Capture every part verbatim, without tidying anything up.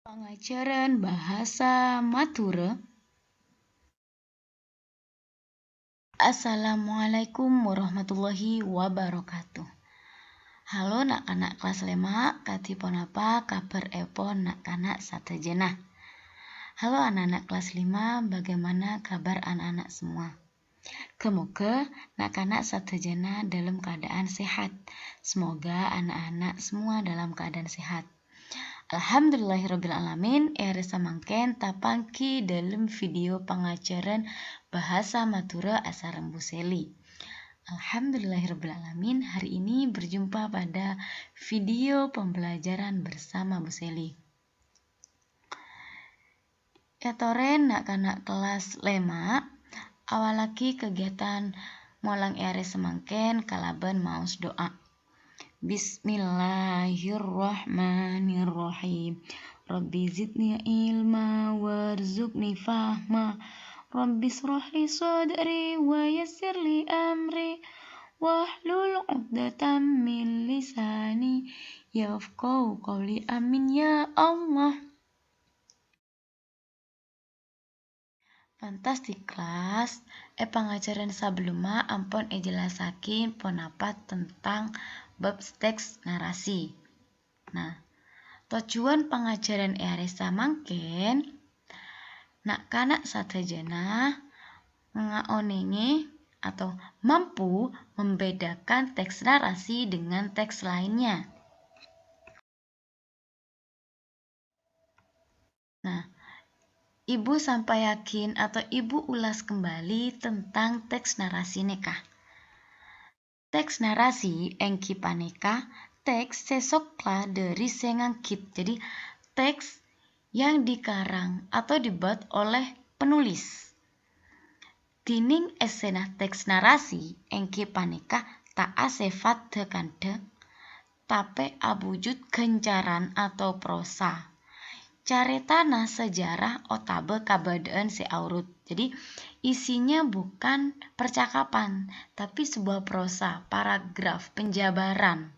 Pangajhârân bhâsa Madhurâ. Assalamualaikum warahmatullahi wabarakatuh. Halo na'-kana' kelas lèma', kadhi ponapa kabhârèpon na'-kana' sadhâjâna? Halo anak-anak kelas lima, bagaimana kabar anak-anak semua? Ghâ-moghâ na'-kana' sadhâjâna dalam keadaan sehat. Semoga anak-anak semua dalam keadaan sehat. Alhamdulillahirabbil alamin, è arè samangkèn tapangghi dalam video pangajhârân bhâsa Madhurâ asareng Bu Seli. Alhamdulillahirabbil alamin, hari ini berjumpa pada video pembelajaran bersama Bu Seli. Èyatorè na'-kana' kelas lèma', awallaghi kegiatan molang è arè samangkèn kalabân maos du'a. Bismillahirrahmanirrahim. Rabbi zidni ilma warzuqni fahma. Rabbi israh li sadri wa yassir li amri. Wahlul 'uqdatam min lisani yafqahu qawli. Amin ya Allah. Fantastic class. È pangajhârân sabellunna ampon èjellassaghi ponapa tentang bab teks narasi. Nah, tojjhuwân pangajhârân è arè samangkèn, na'-kana' sadhâjâna ngaonèngè atau mampu membedakan teks narasi dengan teks lainnya. Nah, Ibu sampayaghin atau Ibu ulas kembali tentang teks narasi nèka. Teks narasi èngghi panèka teks sè sokla dhâri sè nganggit. Jadi, teks yang dikarang atau dibuat oleh penulis. Dhinèng èssèna teks narasi èngghi panèka ta' asèfat dhâ-kandhâ, tapè abujud ghâncaran atau prosa. Carètana sejarah otabâ kabâdâ'ân sè aorot. Jadi, isinya bukan percakapan, tapi sebuah prosa, paragraf, penjabaran,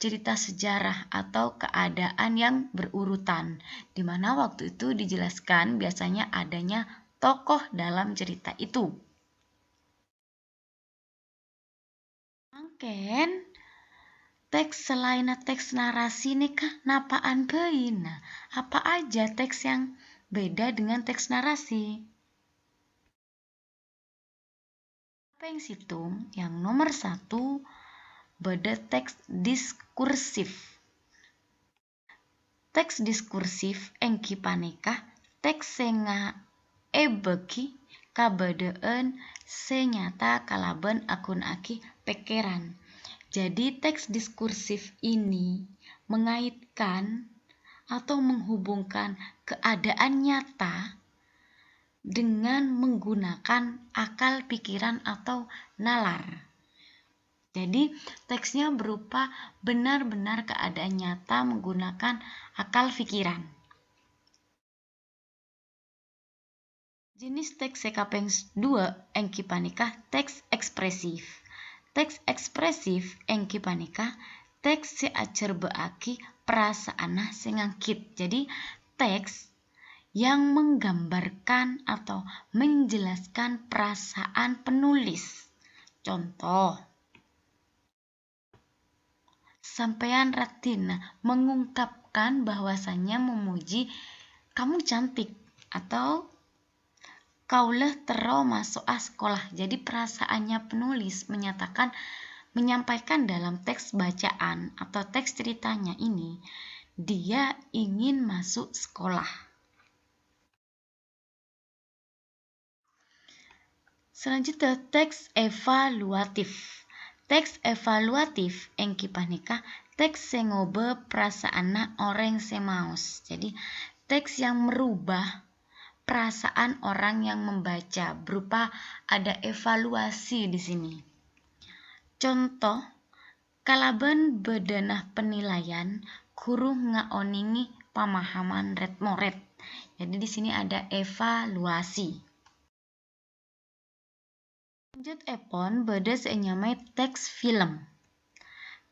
cerita sejarah atau keadaan yang berurutan, di mana waktu itu dijelaskan biasanya adanya tokoh dalam cerita itu. Mangkèn, teks salaènna teks narasi nèka napa'an bhâi? Nah, apa aja teks yang beda dengan teks narasi? Pèng sèttong, yang nomor satu, bâdâ teks diskursif. Teks diskursif èngghi panèka teks sè nga-, èbâghi kabâdâ'ân sè nyata kalabân aghuna'aghi pèkkèran. Jadi, teks diskursif ini mengaitkan atau menghubungkan keadaan nyata dengan menggunakan akal pikiran atau nalar. Jadi, teksnya berupa benar-benar keadaan nyata menggunakan akal pikiran. Jinis teks sè kapèng s-, dua èngghi panèka teks ekspresif. Teks ekspresif èngghi panèka teks sè ajhârbâ'âghi parasa'anna sè nganggit. Jadi, teks yang menggambarkan atau menjelaskan perasaan penulis. Contoh, sampèyan raddhin mengungkapkan bahwasanya memuji, "Kamu cantik," atau "Kaulâ terro maso'a sakola." Jadi, perasaannya penulis menyatakan, menyampaikan dalam teks bacaan atau teks ceritanya ini, dia ingin masuk sekolah. Selanjutnya, teks evaluatif. Teks evaluatif èngghi panèka teks sè ngobâ perasaanna orèng sè maos. Jadi, teks yang merubah perasaan orang yang membaca berupa ada evaluasi di sini. Contoh, kalabân bâdâna penilaian, ghuru ngaonèngè pamahaman rèd-morèd. Jadi, di sini ada evaluasi. Lanjutèpon bâdâ sè ènyamaè teks film.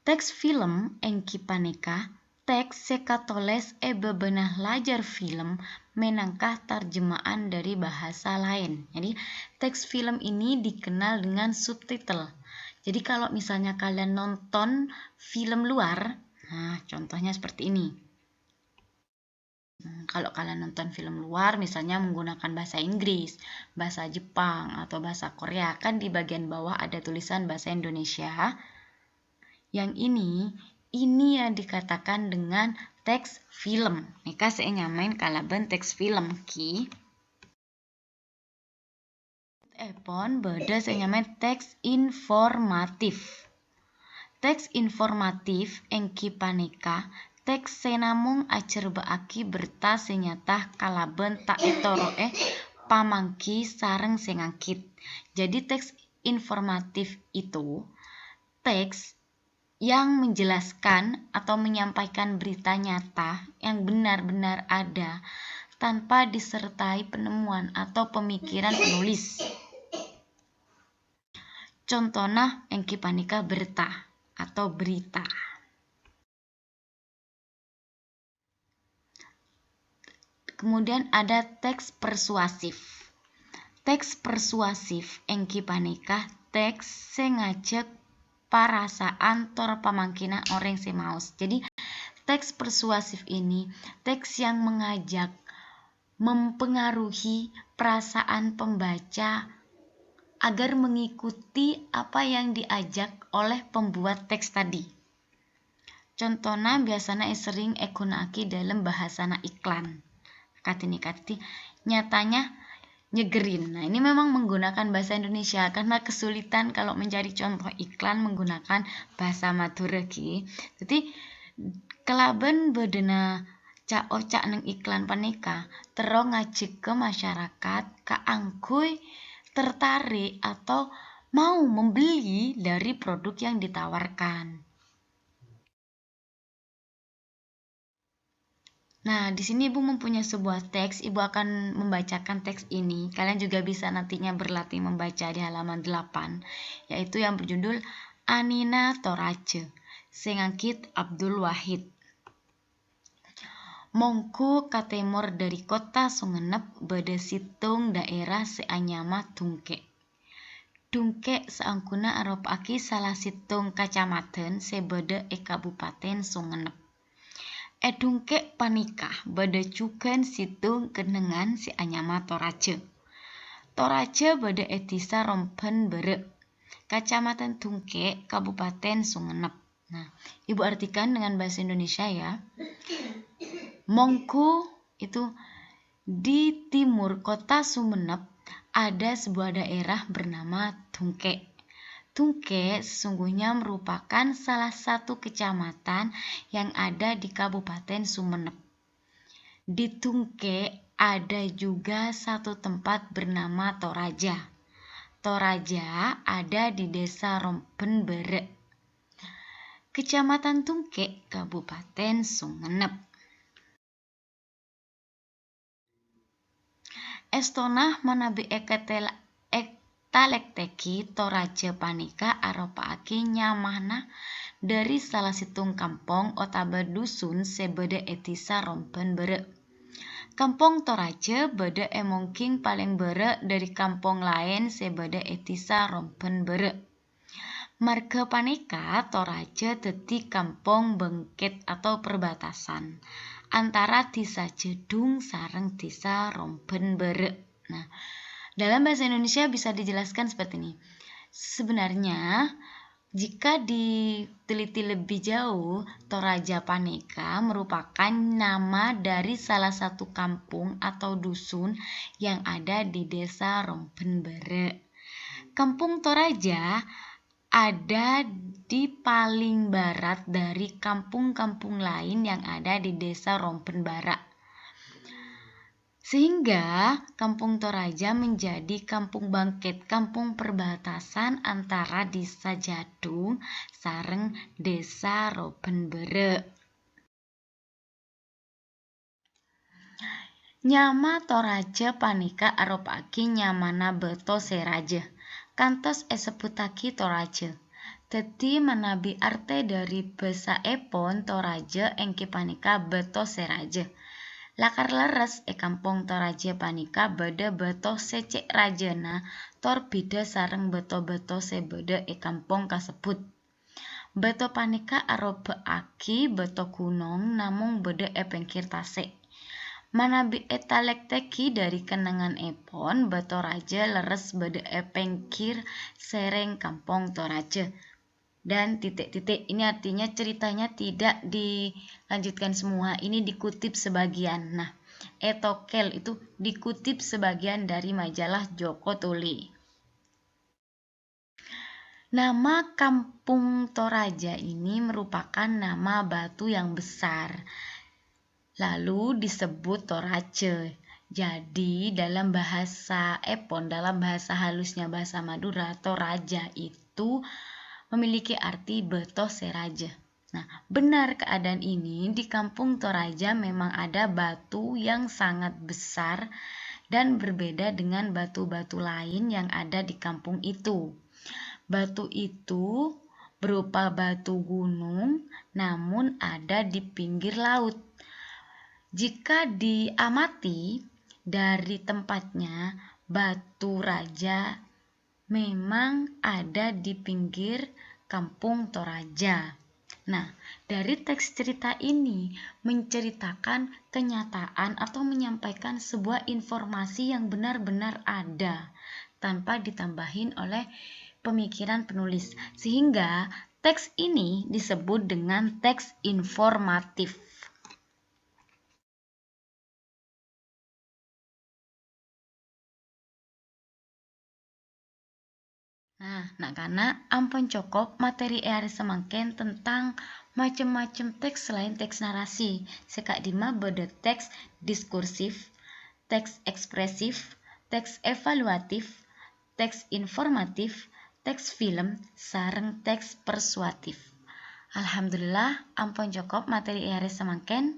Teks film èngghi panèka teks sè katolès è bâbâna lajâr film mènangka tarjema'an dâri bhâsa laèn. Jadi, teks film ini dikenal dengan subtitle. Jadi, kalau misalnya kalian nonton film luar, nah, contohnya seperti ini. Hmm, kalau kalian nonton film luar, misalnya menggunakan bahasa Inggris, bahasa Jepang, atau bahasa Korea, kan di bagian bawah ada tulisan bahasa Indonesia. Yang ini, ini yang dikatakan dengan teks film. Nèka sè ènyamaè kalabân teks film, ki. Èpon bâdâ sè nyamaè teks informatif. Teks informatif èngghi panèka teks sè namong ajhârbâ'âghi berta sè nyata kalabân ta' ètoro'è pamangghi sareng sè ngangghit. Jadi, teks informatif itu teks yang menjelaskan atau menyampaikan berita nyata yang benar-benar ada tanpa disertai penemuan atau pemikiran penulis. Contona èngghi panèka berta atau berita. Kemudian ada teks persuasif. Teks persuasif èngghi panèka teks sè ngajhâk parasaan tor pamangghina orèng sè maos. Jadi, teks persuasif ini teks yang mengajak, mempengaruhi perasaan pembaca agar mengikuti apa yang diajak oleh pembuat teks tadi. Contona biyasana èserrèng èghuna'aghi dâlem bhâsana iklan. Kadhi nèka, nyatanya nyegerin. Nah, ini memang menggunakan bahasa Indonesia karena kesulitan kalau mencari contoh iklan menggunakan bahasa Madhurâ, ghi. Jadi, kalabân bâdâna ca'-oca' neng iklan panèka terro ngajhâk masyarakat kaangghuy tertarik atau mau membeli dari produk yang ditawarkan. Nah, di sini Ibu mempunyai sebuah teks, Ibu akan membacakan teks ini. Kalian juga bisa nantinya berlatih membaca di halaman delapan, yaitu yang berjudul Anina Toraja, sè ngangghit Abdul Wahid. Mongghu ka tèmor dâri kottha Songennep bâdâ sèttong dhaèra sè anyama Dungkè'. Dungkè' saongghuna aropa'aghi sala sèttong kacamadhân sè bâdâ è Kabupaten Songennep. È Dungkè' panèka bâdâ jhughân sèttong kennengngan sè anyama Toraja. Toraja bâdâ è Dhisa Romben Bârâ', Kacamadhân Dungkè', Kabupaten Songennep. Nah, Ibu artikan dengan bahasa Indonesia ya. Mongghu itu di timur kota Sumenep ada sebuah daerah bernama Dungkè'. Dungkè' sesungguhnya merupakan salah satu kecamatan yang ada di Kabupaten Sumenep. Di Dungkè' ada juga satu tempat bernama Toraja. Toraja ada di Desa Romben Bârâ', Kecamatan Dungkè', Kabupaten Songennep. Èstona manabi èketel-, ètalèktèghi Toraja panèka aropa'aghi nyamana dâri sala sèttong kampong otabâ dusun sè bâdâ è Dhisa Romben Bârâ'. Kampong Toraja bâdâ è mongghing palèng bârâ' dâri kampong laèn sè bâdâ è Dhisa Romben Bârâ'. Marghâ panèka Toraja dhâddhi kampong bângkèt atau perbatasan antara Dhisa Jhâdhung sareng Dhisa Romben Bârâ'. Nah, dalam bahasa Indonesia bisa dijelaskan seperti ini. Sebenarnya, jika diteliti lebih jauh, Toraja panèka merupakan nama dari salah satu kampung atau dusun yang ada di Desa Romben Bârâ'. Kampung Toraja ada di paling barat dari kampung-kampung lain yang ada di Desa Romben Bârâ'. Sehingga Kampung Toraja menjadi kampung bangkit, kampung perbatasan antara Dhisa Jhâdhung sareng Dhisa Romben Bârâ'. Nyama Toraja panèka aropa'aghi nyamana bâto sè rajâ, kantos èsebbhuttaghi Toraja. Dhâddhi, manabi artè dhâri bhâsaèpon Toraja èngghi panèka bâto sè rajâ. Lakar lerres è Kampong Toraja panèka bâdâ bâto sè cè' rajâna tor bhidhâ sareng bâto-bâto sè bâdâ è kampong kasebbhut. Bâto panèka arobâ'aghi bâto ghunong namong bâdâ è pèngghir tasè'. Manabi ètalèktèghi dhâri kennengnganèpon, bâto rajâ lerres bâdâ è pèngghir sèrèng Kampong Toraja. Dan titik-titik. Ini artinya ceritanya tidak dilanjutkan semua. Ini dikutip sebagian. Nah, ètokèl itu dikutip sebagian dari majalah Joko Tuli. Nama Kampung Toraja ini merupakan nama batu yang besar, lalu disebut Toraja. Jadi, dalam bahasa èpon, dalam bahasa halusnya bahasa Madura, Toraja itu memiliki arti bâto sè rajâ. Nah, benar keadaan ini, di Kampung Toraja memang ada batu yang sangat besar dan berbeda dengan batu-batu lain yang ada di kampung itu. Batu itu berupa batu gunung, namun ada di pinggir laut. Jika diamati dari tempatnya, Batu Raja memang ada di pinggir Kampung Toraja. Nah, dari teks cerita ini menceritakan kenyataan atau menyampaikan sebuah informasi yang benar-benar ada tanpa ditambahin oleh pemikiran penulis, sehingga teks ini disebut dengan teks informatif. Nah, na'-kana' ampon cokop materi è arè samangkèn tentang macem-macem teks selain teks narasi. Sè ka'dimma bâdâ teks diskursif, teks ekspresif, teks evaluatif, teks informatif, teks film, sareng teks persuatif. Alhamdulillah, ampon cokop materi è arè samangkèn.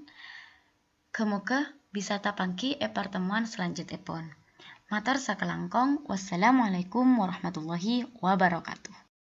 Ghâ-moghâ bisa tapangghi è partemuan salanjutèpon. Mator sakalangkong, wassalamualaikum warahmatullahi wabarakatuh.